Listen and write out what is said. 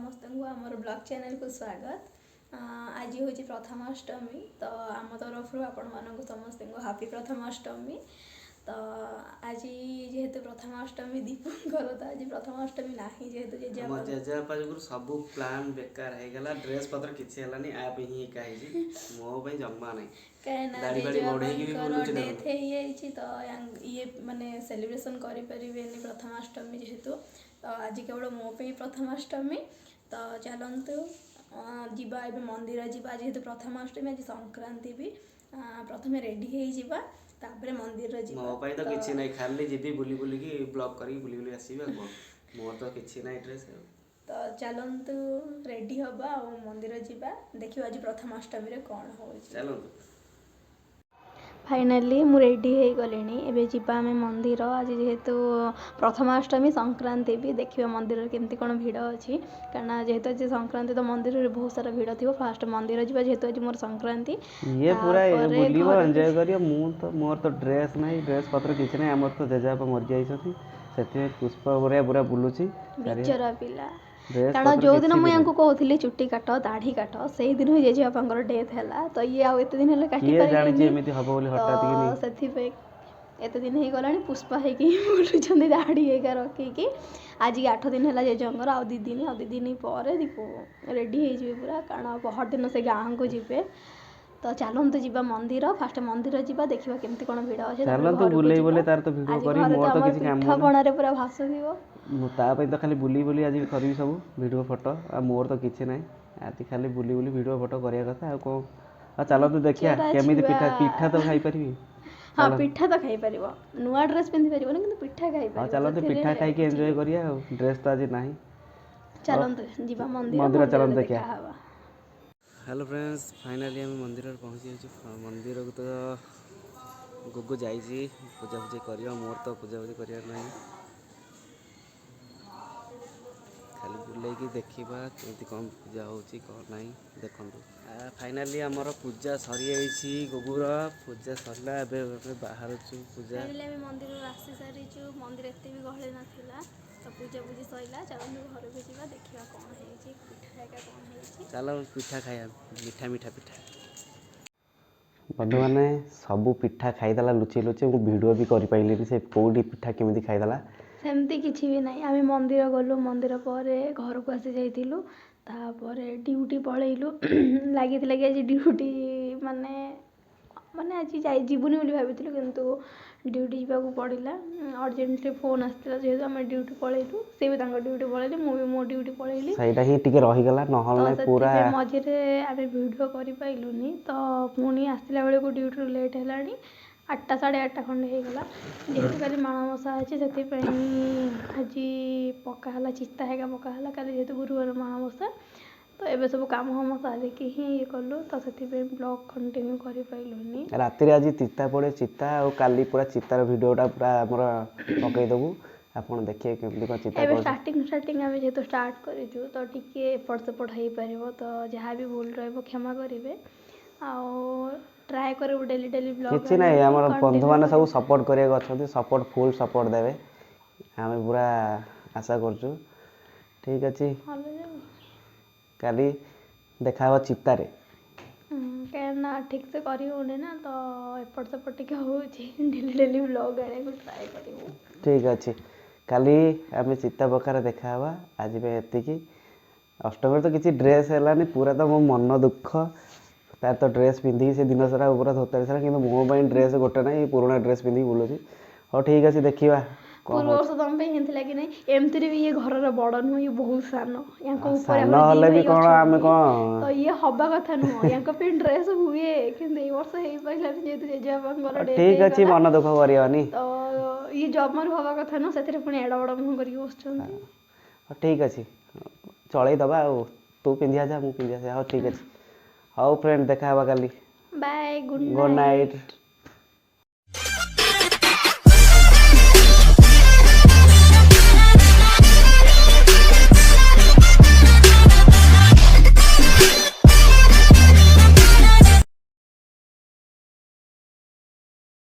ସମସ୍ତଙ୍କୁ ଆମର ବ୍ଲଗ୍ ଚ୍ୟାନେଲକୁ ସ୍ୱାଗତ। ଆଜି ହେଉଛି ପ୍ରଥମାଷ୍ଟମୀ, ତ ଆମ ତରଫରୁ ଆପଣମାନଙ୍କୁ ସମସ୍ତଙ୍କୁ ହାପି ପ୍ରଥମାଷ୍ଟମୀ। ତ ଆଜି ଯେହେତୁ ପ୍ରଥମାଷ୍ଟମୀ, ଦୀପୁଙ୍କର ତ ଆଜି ପ୍ରଥମାଷ୍ଟମୀ ନାହିଁ ଯେହେତୁ ଆମ ଜେଜେବାପା ଜେଜେବାପା ଯୋଗୁରୁ ସବୁ ପ୍ଲାନ୍ ବେକାର ହେଇଗଲା। ଡ୍ରେସ୍ ପତ୍ର କିଛି ହେଲାନି, ଆ ପାଇଁ ହିଁ ଏକା ହେଇଛି, ମୋ ପାଇଁ ଜମା ନାହିଁ। କାହିଁକିନା ଦାଢ଼ି ଫାଡ଼ି ବଢ଼େଇକି ବି ଜେଜେବାପାଙ୍କର ବୁଲୁଛି ଡେଥ୍ ଦେଖନ୍ତୁ। ହେଇଯାଇଛି, ତ ଇଏ ମାନେ ସେଲିବ୍ରେସନ୍ କରିପାରିବେନି ପ୍ରଥମାଷ୍ଟମୀ ଯେହେତୁ, ତ ଆଜି କେବଳ ମୋ ପାଇଁ ପ୍ରଥମାଷ୍ଟମୀ। ତ ଚାଲନ୍ତୁ ଯିବା, ଏବେ ମନ୍ଦିର ଯିବା। ଯେହେତୁ ପ୍ରଥମାଷ୍ଟମୀ, ଆଜି ସଂକ୍ରାନ୍ତି ବି। ପ୍ରଥମେ ରେଡ଼ି ହେଇଯିବା, ତାପରେ ମନ୍ଦିର ଯିବା। ମୋ ପାଇଁ ତ କିଛି ନାହିଁ, ଖାଲି ଯିବି ବୁଲି ବୁଲିକି ବ୍ଲଗ୍ କରିକି ବୁଲି ବୁଲି ଆସିବି, ଆଉ କ'ଣ? ମୋର ତ କିଛି ନାହିଁ ଡ୍ରେସ୍ ଆଉ। ତ ଚାଲନ୍ତୁ ରେଡ଼ି ହବା ଆଉ ମନ୍ଦିର ଯିବା, ଦେଖିବା ଆଜି ପ୍ରଥମାଷ୍ଟମୀରେ କ'ଣ ହେଉଛି। ଚାଲନ୍ତୁ। ଫାଇନାଲି ମୁଁ ରେଡ଼ି ହେଇଗଲିଣି, ଏବେ ଯିବା ଆମେ ମନ୍ଦିର। ଆଜି ଯେହେତୁ ପ୍ରଥମାଷ୍ଟମୀ, ସଂକ୍ରାନ୍ତି ବି, ଦେଖିବା ମନ୍ଦିରରେ କେମିତି କ'ଣ ଭିଡ଼ ଅଛି। କାରଣ ଯେହେତୁ ଆଜି ସଂକ୍ରାନ୍ତି, ତ ମନ୍ଦିରରେ ବହୁତ ସାରା ଭିଡ଼ ଥିବ। ଫାଷ୍ଟ ମନ୍ଦିର ଯିବା, ଯେହେତୁ ଆଜି ମୋର ସଂକ୍ରାନ୍ତି। ଇଏ ପୁରା ତାପରେ ବୁଲିବ, ଘରକୁ ଏନ୍ଜୟ କରିବ। ମୁଁ ତ, ମୋର ତ ଡ୍ରେସ୍ ନାହିଁ, ଡ୍ରେସ୍ ପତ୍ର କିଛି ନାହିଁ। ଆମର ତ ଜେଜେବାପା ମରିଯାଇଛନ୍ତି, ସେଥିପାଇଁ ପୁଷ୍ପା ଭଳିଆ ପୁରା ବୁଲୁଛି। ବିଚରା ପିଲା। ଡ୍ରେସ୍ କାରଣ ପତ୍ର ଯେଉଁଦିନ କିଛି ମୁଁ ବି ୟାଙ୍କୁ ନାହିଁ। କହୁଥିଲି ଚୁଟି କାଟ, ଦାଢ଼ି କାଟ, ସେଇଦିନ ହିଁ ଜେଜେବାପାଙ୍କର ଡେଥ୍ ହେଲା। ତ ଇଏ ଆଉ ଏତେ ଦିନ ହେଲେ କାଟି କିଏ ଜାଣିଛି ପାରିଲେନି ଏମିତି ହବ ବୋଲି ତ ହଠାତ୍ କିନି। ସେଥିପାଇଁ ଏତେ ଦିନ ହେଇଗଲାଣି, ପୁଷ୍ପା ହେଇକି ବୁଲୁଛନ୍ତି ଦାଢ଼ି ହେଇକା ରଖିକି। ଆଜିକି 8 ଦିନ ହେଲା ଜେଜେଙ୍କର, ଆଉ 2 ଦିନ, ଆଉ 2 ଦିନ ପରେ ଦୀପୁ ରେଡ଼ି ହେଇଯିବେ ପୁରା, କାରଣ ପହରଦିନ ସେ ଗାଁକୁ ଯିବେ। ତ ଚାଲନ୍ତୁ ଯିବା ମନ୍ଦିର, ଫାଷ୍ଟ ମନ୍ଦିର ଯିବା, ଦେଖିବା କେମିତି କ'ଣ ଭିଡ଼ ଅଛି, ତାପରେ ଚାଲନ୍ତୁ ଘରକୁ ବୁଲେଇ ଯିବା। ବୁଲେଇ ତାର ତ ଭିଡ଼ିଓ ଆଜି କରିବି। ଘରେ ତ ମୋର ତ ଆମର କିଛି କାମ ନାହିଁ। ପିଠାପଣାରେ ପୁରା ଭାସୁଥିବ। ମୁଁ ତା ପାଇଁ ତ ଖାଲି ବୁଲି ବୁଲି ଆଜି କରିବି ସବୁ ଭିଡ଼ିଓ ଫଟୋ, ଆଉ ମୋର ତ କିଛି ନାହିଁ। ଆଜି ଖାଲି ବୁଲି ବୁଲି ଭିଡ଼ିଓ ଫଟୋ କରିବା କଥା, ଆଉ କ'ଣ? ଆଉ ଚାଲନ୍ତୁ ଦେଖିବା ବିଚରା କେମିତି ଛୁଆ। ପିଠା ପିଠା ତ ଖାଇପାରିବି। ହଁ। ଚାଲନ୍ତୁ। ପିଠା ତ ଖାଇପାରିବ, ନୂଆ ଡ୍ରେସ୍ ପିନ୍ଧି ପାରିବନି, କିନ୍ତୁ ପିଠା ହଁ। ଖାଇପାରିବ। ଚାଲନ୍ତୁ, ସେଥିରେ ପିଠା ଖାଇକି କିଛି ଏନ୍ଜୟ କରିବା, ଆଉ ଡ୍ରେସ୍ ତ ଆଜି ନାହିଁ। ଚାଲନ୍ତୁ ଯିବା ମନ୍ଦିର। ମନ୍ଦିର ଚାଲନ୍ତୁ। ମନ୍ଦିରରେ ଦେଖିବା। ଦେଖା ହବା। ହ୍ୟାଲୋ ଫ୍ରେଣ୍ଡସ୍, ଫାଇନାଲି ଆମେ ମନ୍ଦିରରେ ପହଞ୍ଚି ଯାଇଛୁ। ମନ୍ଦିରକୁ ତ ଗୁଗୁ ଯାଇଛି ପୂଜା ପୂଜି କରିବ, ମୋର ତ ପୂଜା ପୂଜି କରିବାର ନାହିଁ। ଖାଲି ବୁଲେଇକି ଦେଖିବା କେମିତି କ'ଣ ପୂଜା ହେଉଛି କ'ଣ ନାହିଁ, ଦେଖନ୍ତୁ। ଫାଇନାଲି ଆମର ପୂଜା ସରିଯାଇଛି, ଗୁଗୁର ପୂଜା ସରିଲା, ଏବେ ଏବେ ବାହାରୁଛୁ ପୂଜା। ଫାଇନାଲି ଆମେ ମନ୍ଦିରରୁ ଆସି ସାରିଛୁ। ମନ୍ଦିର ଏତେ ବି ଗହଳି ନଥିଲା, ତ ପୂଜା ପୂଜି ସରିଲା। ଚାଲନ୍ତୁ ଘରକୁ ଯିବା, ଦେଖିବା କ'ଣ ହେଇଛି, ପିଠା ହେରିକା କ'ଣ ହେଇଛି। ଚାଲ ପିଠା ଖାଇବା, ମିଠା ମିଠା ପିଠା। ବନ୍ଧୁମାନେ, ସବୁ ପିଠା ଖାଇଦେଲା ଲୁଚି ଲୁଚି, ମୁଁ ଭିଡ଼ିଓ ବି କରିପାରିଲିନି। ସେ କେଉଁଠି ପିଠା କେମିତି ଖାଇଦେଲା। ସେମିତି କିଛି ବି ନାହିଁ। ଆମେ ମନ୍ଦିର ଗଲୁ, ମନ୍ଦିର ପରେ ଘରକୁ ଆସି ଯାଇଥିଲୁ, ତାପରେ ଡ୍ୟୁଟି ପଳେଇଲୁ। ଲାଗିଥିଲା କି ଆଜି ଡ୍ୟୁଟି ମାନେ ଆଜି ଯାଇ ଯିବୁନି ବୋଲି ଭାବିଥିଲୁ, କିନ୍ତୁ ଡ୍ୟୁଟି ଯିବାକୁ ପଡ଼ିଲା। ଅର୍ଜେଣ୍ଟଲି ଫୋନ୍ ଆସିଥିଲା, ଯେହେତୁ ଆମେ ଡ୍ୟୁଟି ପଳେଇଲୁ। ସେ ବି ତାଙ୍କ ଡ୍ୟୁଟି ପଳେଇଲେ, ମୁଁ ବି ମୋ ଡ୍ୟୁଟି ପଳେଇଲି। ସେଇଟା ହିଁ ଟିକେ ରହିଗଲା, ନହେଲେ ତ ନାହିଁ ପୁରା। ସେଥିପାଇଁ ମଝିରେ ଆମେ ଭିଡ଼ିଓ କରିପାରିଲୁନି। ତ ପୁଣି ଆସିଲା ବେଳକୁ ଡ୍ୟୁଟିରୁ ଲେଟ୍ ହେଲାଣି, 8ଟା 8:30 ଖଣ୍ଡେ ହେଇଗଲା। ଯେହେତୁ କାଲି ମାଣବସା ଅଛି, ସେଥିପାଇଁ ଆଜି ପକା ହେଲା ଚିତା ହେକା ପକା ହେଲା। କାଲି ଯେହେତୁ ଗୁରୁବାର ମାଣବସା, ତ ଏବେ ସବୁ କାମ ଫାମ ସାରିକି ହିଁ ଇଏ କଲୁ, ତ ସେଥିପାଇଁ ବ୍ଲଗ୍ କଣ୍ଟିନ୍ୟୁ କରିପାରିଲୁନି। ରାତିରେ ଆଜି ଚିତା ପଡ଼େ, ଚିତା, ଆଉ କାଲି ପୁରା ଚିତାର ଭିଡ଼ିଓଟା ପୁରା ଆମର ପକେଇଦେବୁ, ଆପଣ ଦେଖିବେ କେମିତି କ'ଣ ଚିତା ଏବେ କରୁଛୁ। ଷ୍ଟାର୍ଟିଂ ଆମେ ଯେହେତୁ ଷ୍ଟାର୍ଟ କରିଛୁ, ତ ଟିକେ ଏପଟ ସେପଟ ହେଇପାରିବ, ତ ଯାହା ବି ଭୁଲ ରହିବ କ୍ଷମା କରିବେ, ଆଉ ଟ୍ରାଏ କରିବୁ ଡେଲି ଡେଲି ବ୍ଲଗ୍ କିଛି ନାହିଁ, ଆମର ବନ୍ଧୁମାନେ ସବୁ ସପୋର୍ଟ କରିବାକୁ ଅଛନ୍ତି, ସପୋର୍ଟ ଫୁଲ୍ ସପୋର୍ଟ ଦେବେ, ଆମେ ପୁରା ଆଶା କରୁଛୁ। ଠିକ୍ ଅଛି, କାଲି ଦେଖା ହେବ ଚିତାରେ। କାହିଁକିନା ଠିକ୍ ସେ କରି ହେଉନି ନା, ତ ଏପଟ ସେପଟ ଟିକେ ହେଉଛି। ଡେଲି ଡେଲି ବ୍ଲଗ୍ ଆଣିବାକୁ ଟ୍ରାଏ କରିବୁ। ଠିକ୍ ଅଛି, କାଲି ଆମେ ଚିତା ପକାରେ ଦେଖା ହେବା। ଆଜି ପାଇଁ ଏତିକି। ଅଷ୍ଟମୀରେ ତ କିଛି ଡ୍ରେସ୍ ହେଲାନି, ପୁରା ତ ମୋ ମନ ଦୁଃଖ। ତାର ତ ଡ୍ରେସ୍ ପିନ୍ଧିକି ସେ ଦିନ ସାରା ପୁରା ଧୋତାରି ସାରା, କିନ୍ତୁ ମୋ ପାଇଁ ଡ୍ରେସ୍ ଗୋଟେ ନାହିଁ, ପୁରୁଣା ଡ୍ରେସ୍ ପିନ୍ଧିକି ବୁଲୁଛି। ହଉ ଠିକ୍ ଅଛି, ଦେଖିବା କ'ଣ ପୂର୍ବ ହେଉଛି। ବର୍ଷ ତମ ପାଇଁ ହେଇଥିଲା କି ନାହିଁ? ଏମିତିରେ ବି ଇଏ ଘରର ବଡ଼ ନୁହଁ, ଇଏ ବହୁତ ସାନ। ୟାଙ୍କ ଉପରେ ସାନ ଆହୁରି ହେଲେ ଦି ବି ଭାଇ କ'ଣ ଆମେ ଅଛନ୍ତି। କ'ଣ ତ ଇଏ ହବା କଥା ନୁହଁ, ୟାଙ୍କ ପାଇଁ ଡ୍ରେସ୍ ହୁଏ, କିନ୍ତୁ ଏଇ ବର୍ଷ ହେଇପାରିଲାନି ଯେହେତୁ ଜେଜେବାପାଙ୍କର ଡେଥ୍ ଠିକ୍ ଅଛି, ହେଇଗଲା। ମନ ଦୁଃଖ କରିବନି। ତ ଇଏ ଜମାରୁ ହବା କଥା ନୁହଁ, ସେଥିରେ ପୁଣି ଏଡ଼ ବଡ଼ ମୁହଁ କରିକି ବସୁଛନ୍ତି। ହଉ ଠିକ୍ ଅଛି, ଚଳେଇ ଦେବା। ଆଉ ତୁ ପିନ୍ଧିଆ ଯା, ମୁଁ ପିନ୍ଧିଆ ଯା। ହଉ ଠିକ୍ ଅଛି, ହଉ ଫ୍ରେଣ୍ଡ, ଦେଖା ହେବା କାଲି। Bye, good good night. Night.